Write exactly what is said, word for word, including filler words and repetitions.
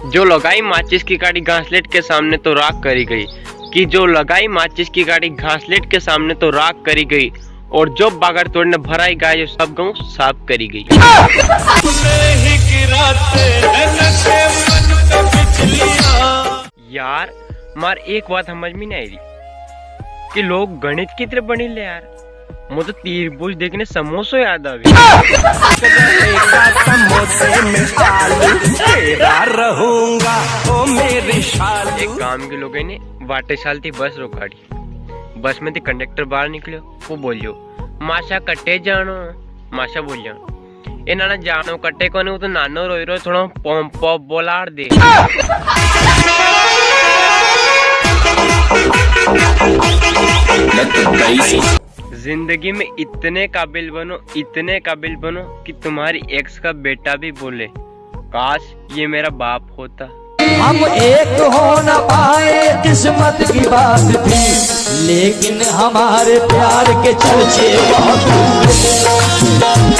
जो लगाई माचिस की काड़ी घासलेट के सामने तो राख करी गई, कि जो लगाई माचिस की काड़ी घासलेट के सामने तो राख करी गई, और जो बागड़ तोड़ने भराई गाय, जो सब गाँव साफ करी गई। यार, मार एक बात समझ में नहीं आई रही कि लोग गणित की तरह बनी ले यार। मुझे त्रिभुज देखने समोसो याद आ गया। समोसे में आलू तेरा रहूंगा, ओ मेरी शालू। एक गांव के लोगों ने वाटे साल थी बस रुकाड़ी। बस में थी कंडक्टर बाहर निकलो, वो बोलियो, "मासा कटे जानो?" मासा बोलियो, "ए नाना, जानो कटे कोने, वो तो नानो रोई रोई थोड़ा पोम पोम बोलाड़ दे।" जिंदगी में इतने काबिल बनो, इतने काबिल बनो कि तुम्हारी एक्स का बेटा भी बोले, "काश, ये मेरा बाप होता।" हम एक हो न पाए, किस्मत की बात थी, लेकिन हमारे प्यार के चर्चे बहुत हुए।